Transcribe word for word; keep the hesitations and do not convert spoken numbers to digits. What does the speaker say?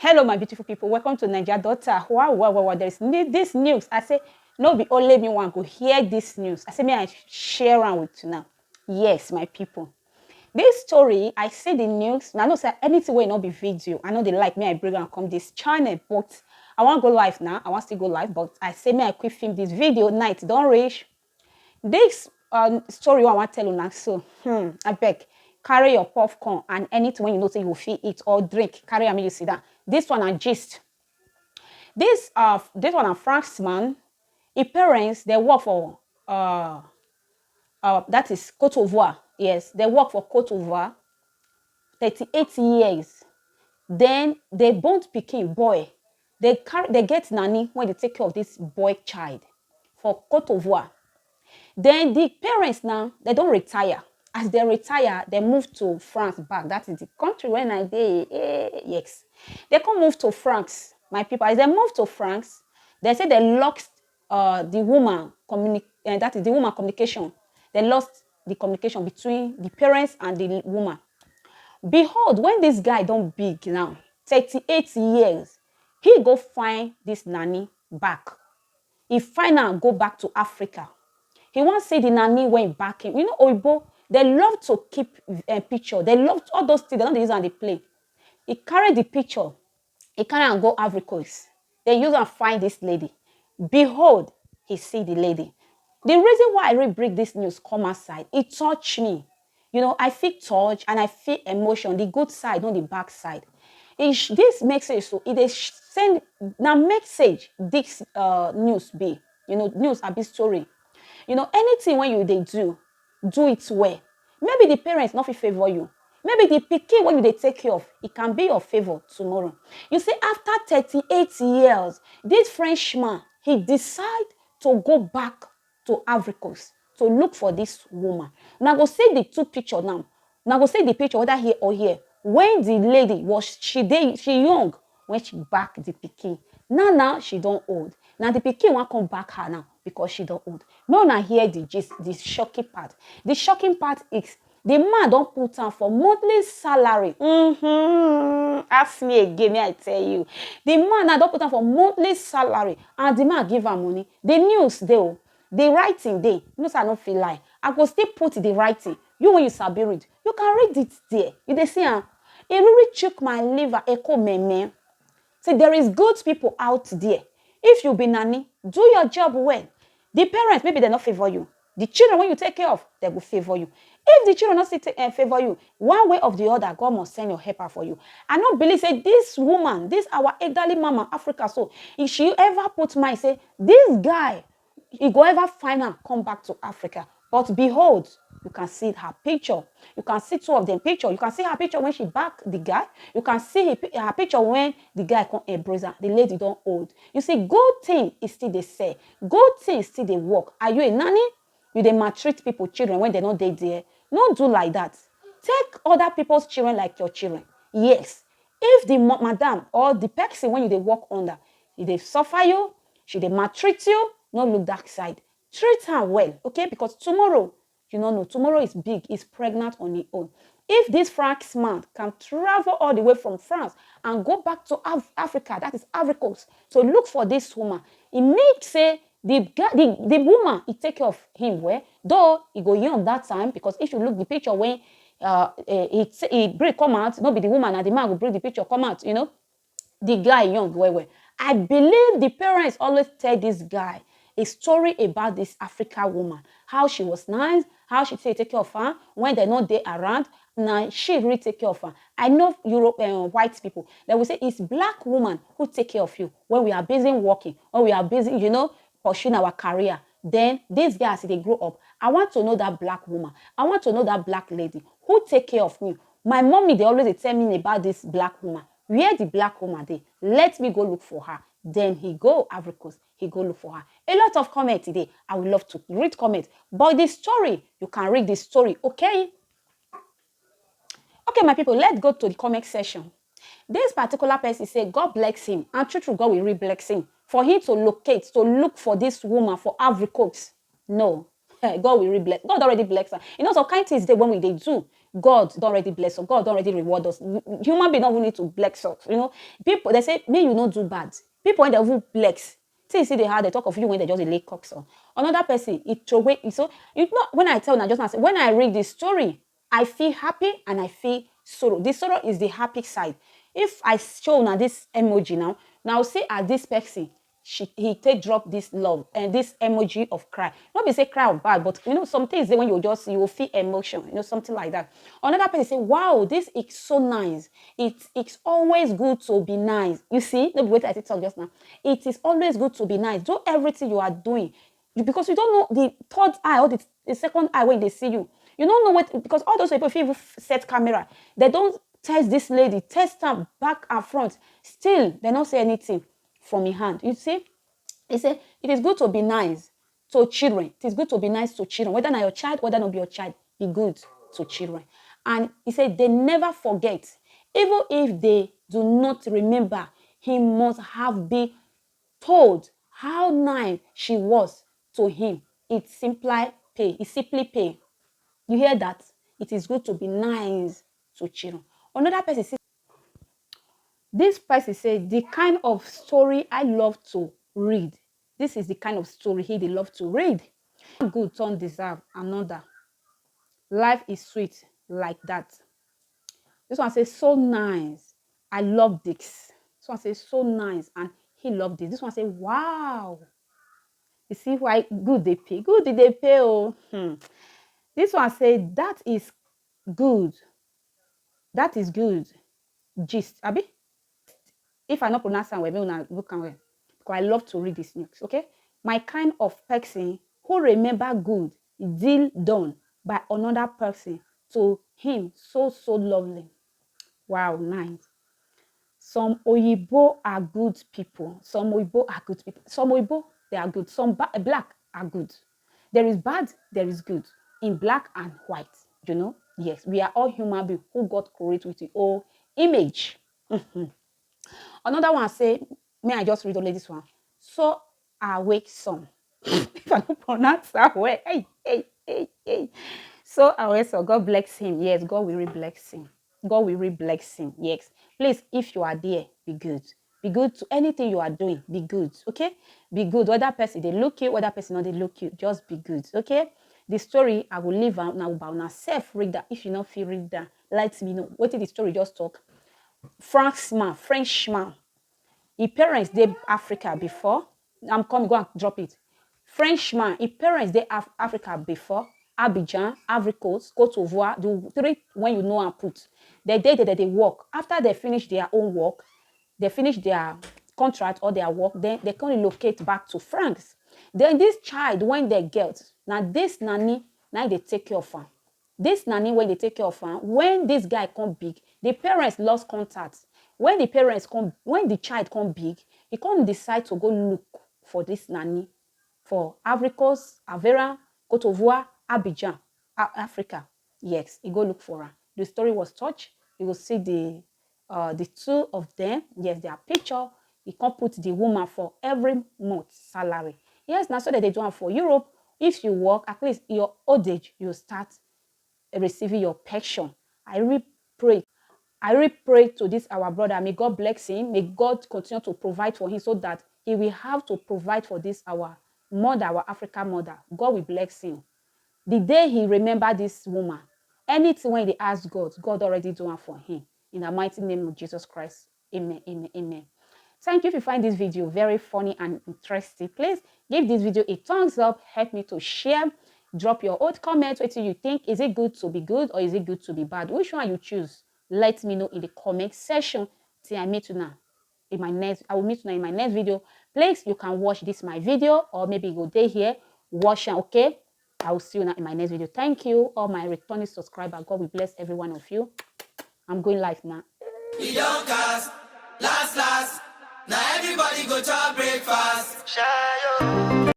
Hello, my beautiful people. Welcome to Naija Daughter. Wow, wow, wow, wow. There is ne- this news. I say, no be only me one go hear this news. I say, may I share am with you now. Yes, my people. This story, I see the news. Now, I know say anything wey no be video, I know they like me, I bring and come this channel, but I want go live now. I want to go live, but I say, may I quick film this video. Night don't reach. This um, story wey I wan tell una so, hmm, abeg, carry your popcorn and anything wey you know say you go fit eat or drink, carry am make you sit down. This one na gist. This uh, this one na Frenchman. His parents dey work for uh, uh, that is Cote d'Ivoire. Yes, they work for Cote d'Ivoire. Thirty-eight years. Then they born pikin boy. They carry, they get nanny when they take care of this boy child for Cote d'Ivoire. Then the parents now, they don't retire. As they retire, they move to France back. That is the country when I dey. Eh, yes. They come move to France, my people. As they move to France, they say they lost uh, the woman communi- uh, that is the woman communication. They lost the communication between the parents and the woman. Behold, when this guy don't big now, thirty-eight years, he go find this nanny back. He find am go back to Africa. He wan see the nanny wey back him. You know, Oyibo, they love to keep a picture. They love all those things. They don't use and they play. He carry the picture. He carry am go Ivory Coast. They use and find this lady. Behold, he see the lady. The reason why I really bring this news come outside, it touch me. You know, I feel touch and I feel emotion. The good side, not the back side. It sh- this message, so it is send na message. This uh, news be, you know, news abi story. You know, anything when you they do, do it well. Maybe the parents not fit favor you. Maybe the pikin when you they take care of, it can be your favor tomorrow. You see, after thirty-eight years, this Frenchman, he decide to go back to Ivory Coast to look for this woman. Now go see the two picture now. Now go see the picture whether here or here. When the lady was she dey she young when she back the pikin. Now now she don't old. Now the pikin wan come back her now because she don't old. Now now hear the gist, the shocking part. The shocking part is the man don't put am for monthly salary. Mm-hmm. Ask me again, may I tell you. The man now don't put am for monthly salary and the man give am money. The news dey o, the writing dey. You know say I no fit lie. I go still put the writing. You when you sabi read, you can read it there. You dey see am. E really chook my liver, echo meme. See, there is good people out there. If you be nanny, do your job well. The parents, maybe they not favor you. The children when you take care of, they will favor you. If the children not still take, uh, favor you, one way or the other, God must send your helper for you. I not believe say this woman, this our elderly mama Africa, so if she ever put mind say this guy, he go ever find her come back to Africa. But behold, you can see her picture. You can see two of them picture. You can see her picture when she back the guy. You can see her, pi- her picture when the guy come embrace her. The lady don't old. You see, good thing is still the same. Good thing is still the work. Are you a nanny? You dey maltreat people children when they not dey there. No do like that. Take other people's children like your children. Yes. If the mo- madam or the person when you dey work under, e dey suffer you, she dey maltreat you, no look that side. Treat her well, okay? Because tomorrow, you no know, tomorrow is big, is pregnant on her own. If this French man can travel all the way from France and go back to Af- Africa, that is Ivory Coast, to look for this woman, it means say the, ga- the the woman he take care of him well, though he go young that time because if you look the picture when uh, eh, he, he bring come out, not be the woman and the man will bring the picture come out, you know. The guy young well well. I believe the parents always tell this guy a story about this African woman, how she was nice, how she take take care of her when they not dey around. Now she really take care of her. I know Europe uh, white people. They will say it's black woman who take care of you when we are busy working, when we are busy, you know, pursuing our career. Then this guy as they grow up, I want to know that black woman. I want to know that black lady who take care of me. My mommy they always dey tell me about this black woman. Where the black woman dey? Let me go look for her. Then he go Ivory Coast. He go look for her. A lot of comment today. I would love to read comment, but the story you can read the story. Okay. Okay, my people, let's go to the comment section. This particular person say God bless him, and true true God will re-bless him for him to locate, to look for this woman for Ivory Coast. No, God will re-bless. God already bless her. You know, some kind things they when we they do, God don already bless us. God don already reward us. Human being no even need to bless us. You know, people, they say, "Me, you no do bad." People, when they even bless, see, see the how they talk of you when they just dey lay cocks on. Another person, it throw away. So, you know, when I tell una just now, say, when I read the story, I feel happy and I feel sorrow. The sorrow is the happy side. If I show una this emoji now, now see as this person, she, he take drop this love and this emoji of cry. Not be say cry of bad, but you know, some things dey when you just, you will feel emotion, you know, something like that. Another person say, "Wow, this is so nice. It, it's always good to be nice." You see, no be wetin I take talk just now. It is always good to be nice. Do everything you are doing. You, because you don't know the third eye or the, the second eye when they see you. You don't know what, because all those people, if you even f-, set camera, they don't test this lady, test her back and front. Still, they don't say anything from your hand. You see, he said, "It is good to be nice to children. It is good to be nice to children. Whether na your child, whether not be your child, be good to children." And he said, "They never forget. Even if they do not remember, he must have been told how nice she was to him." It simply pay. It simply pay. You hear that? It is good to be nice to children. Another person say, this person say, "The kind of story I love to read. This is the kind of story he dey love to read. Good turn deserve another. Life is sweet like that." This one say, "So nice. I love this." This one say, "So nice." And he loved this. This one say, "Wow." You see why good they pay. Good they pay. Oh. Hmm. This one say, "That is good. That is good." Gist, abi? If I not pronounce am well, make una look am well. Because I love to read this news, okay? "My kind of person who remember good deal done by another person to him so, so lovely." Wow, nice. Some Oyibo are good people. Some Oyibo are good people. Some Oyibo, they are good. Some ba-, black are good. There is bad, there is good in black and white. You know, yes, we are all human beings who God create with the old image. Mhm. Another one say, may I just read only this one? "So awake some." If I don't pronounce that well, hey, hey, hey, hey. "So awake some." God bless him. Yes, God will re-bless him. God will re-bless him. Yes. Please, if you are there, be good. Be good to anything you are doing. Be good, okay? Be good. Whether person they look you, whether person not they look you, just be good, okay? The story I will leave out now, but now self read that. If you not feel read that, let me know. What did the story just talk? Frenchman, Frenchman. His parents dey Africa before. I'm coming, go and drop it. Frenchman, his parents dey Af-, Africa before. Abidjan, Ivory Coast, Cote d'Ivoire, the three when you know and put. They dey there, they work. After they finish their own work, they finish their contract or their work, then they can relocate back to France. Then this child, when they get, now this nanny, now they take care of her. This nanny, when they take care of her, when this guy come big, the parents lost contact. When the parents come, when the child come big, he come decide to go look for this nanny for Ivory Coast, Avera, Cote d'Ivoire, Abidjan, A-, Africa. Yes, he go look for her. The story was touched. You will see the, uh, the two of them. Yes, their picture. He come put the woman for every month salary. Yes, now so that they do am for Europe. If you work, at least your old age, you start receiving your pension. I really pray. I really pray to this our brother. May God bless him. May God continue to provide for him so that he will have to provide for this our mother, our African mother. God will bless him. The day he remember this woman, anything when they ask God, God already do one for him. In the mighty name of Jesus Christ. Amen, amen, amen. Thank you. If you find this video very funny and interesting, please give this video a thumbs up. Help me to share. Drop your old comment. What do you think? Is it good to be good or is it good to be bad? Which one you choose? Let me know in the comment section. Till I meet you now in my next, I will meet you now in my next video. Please, you can watch this my video, or maybe you go there here, watch am, okay? I will see you now in my next video. Thank you, all my returning subscribers. God will bless every one of you. I'm going live now. E don cast, last, last. Now everybody go chop breakfast. Shayo.